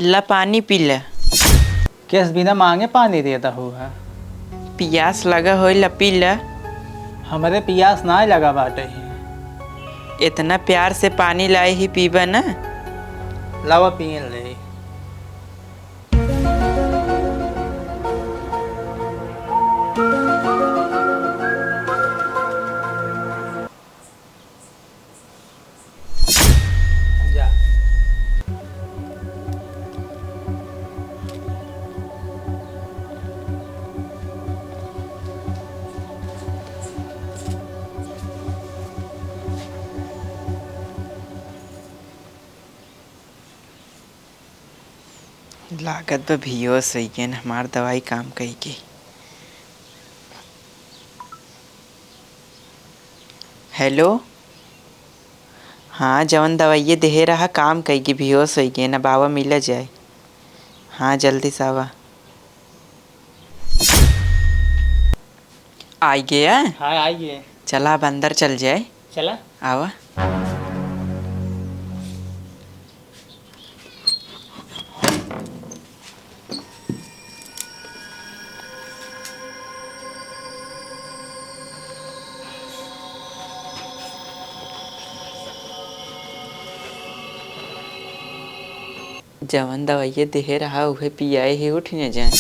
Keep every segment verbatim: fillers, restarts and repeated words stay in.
ला पानी पी ला। केस बिना मांगे पानी दे दहु है। पियास लगा होई, ला पी ला। हमरे पियास नाय लगा बाटे ही। इतना प्यार से पानी लाए ही, पीबा ना। लावा पियन ले। जा। लागत बा बेहोश होइ गएन हमार दवाई काम कइके। हेलो, हाँ, जवन दवाइये देहे रहा काम कइके बेहोश होइ गएन, अब आवा मिला जाए। हाँ, जल्दी से आवा। आइ गया? हाँ, आइ गए। चला, अब अंदर चल जाए। चला। आवा। जवन दवाइये देहे रहा, उहे पियाए ही, उठ न जाए।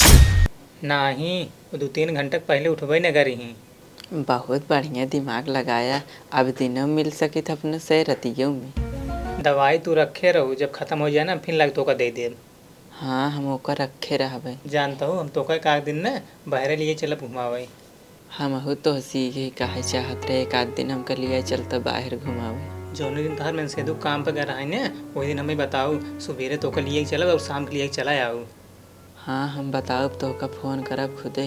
नाही, वो दू तीन घंटा के पहिले उठबे न करी ही। बहुत बढ़िया दिमाग लगाया, अब दिनों मिल सकित अपने से रतियों में। दवाई तू रखे रहू, जब खतम होइ जाए ना, फिर लाके तोका दे देब। हाँ, हम ओका रखे रहबे। जानत हू, हम तोका एक आध दिन ना बहरे लिए चलब घुमावे। हमहू तोहसे इहे कहे चाहत रहे, एक आध दिन हमका लिए चलता बाहर घुमावे। जौने दिन तोहार मनसेदू काम पे गए रहे ने, वही दिन हमें बताऊ, सुबेरे तोका लिए चलब और शाम के लिए चला आऊ। हाँ, हम बताउब, तोहका फोन करब खुदे।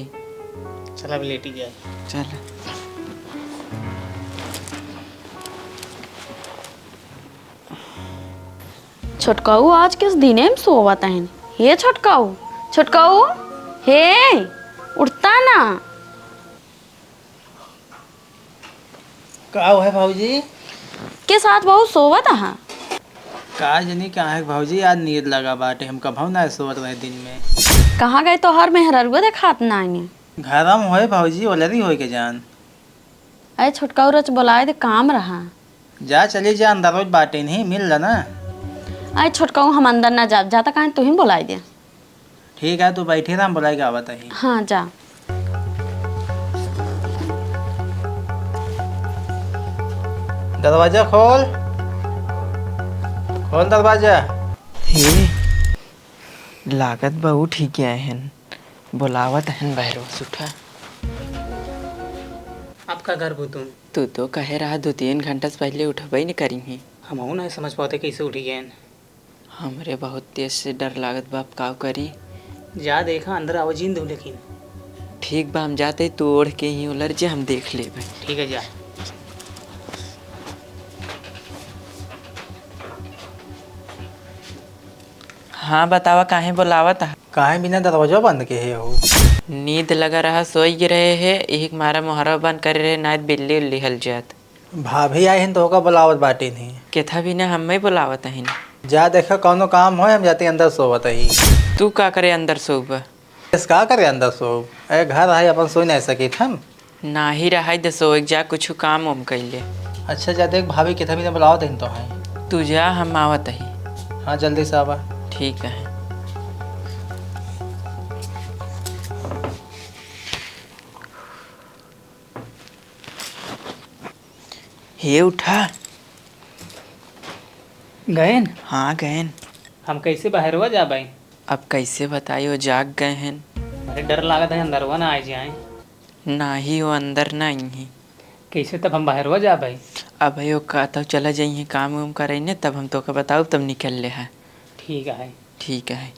चल, अब लेटी जाए। चल। छोटकाऊ आज किस दिने में सोवत हन? हे छोटकाऊ, छोटकाऊ, हे, उठता ना। का है भौजी? के साथ बहुत सोवत आहा? का जनी का है भौजी, आज नींद लगा बाटे, हम कभौ ना सोवत रहे दिन में। कहाँ गए तोहर मेहररुआ, देखात नाहीं? घरम होए भौजी, ओलरी होए के जान। अरे छोटका, उरच बोलाए दे, काम रहा। जा चली जा, अंदर रोज बाटे नहीं, मिल ला ना। अरे छोटका, हम अंदर ना जाब, जाता कहाँ, तू ही बोलाए दे। ठीक है, तू बैठी रह, हम बुलाए के आवत ही। हाँ, जा। दरवाजा खोल, खोल दरवाजा। हे, लागत बा उठ ही गए हन, बुलावत हन बहरो से, उठा। अब का करबू तू? तू तो कहे रहा दो तीन घंटा से पहले उठबे न करी ही। हमहू ना समझ पाते कैसे उठी गए हन। हमरे बहुत तेज से डर लागत बा, अब का करी? जा देखा, अंदर आवा जीन दू लेकिन। ठीक बा, हम जाते, तू ओढ़ के ही उलर जे, हम देख लेबे। ठीक है, जा। हाँ, बतावा, काहे बोलावत ह? काहे बिना दरवाजा बंद के है हो? नींद लगा रहा, सोई रहे है, यही के मारा मोहरा बंद करे रहे, नाइत बिल्ली उल्ली हल जात। भाभी आई हन तो ओका बुलावत बाटिन ही। केथा भी ना, हम्मे बुलावत हन। जा देखा, कौनो काम होय, हम जाते अंदर सोवत ही। तू का करे अंदर सोबा? इस का करे अंदर सोब? ए, घर है अपन, सोई नहीं सकित हम। नाही रहाई दे, सोए जा, कुछ काम उम कैले। अच्छा जा देख भाभी, केथा भी ना बुलावत हन तो है। तू जा, हम आवत ही। हाँ, जल्दी से आवा। ठीक है। हे उठा। गएन? हाँ, गएन। हम कैसे बाहरवा जाबे? अब कैसे बताई, वो जाग गए हैं। अरे, डर लागत है, अंदरवा ना आ जाए। नाही, वो अंदर ना आई हैं। कैसे तब हम बाहरवा जाबे? अब यो का, तब चला जाइए काम उम करे ने, तब हम तोके बताउब, तब निकल ले है। ठीक है। ठीक है।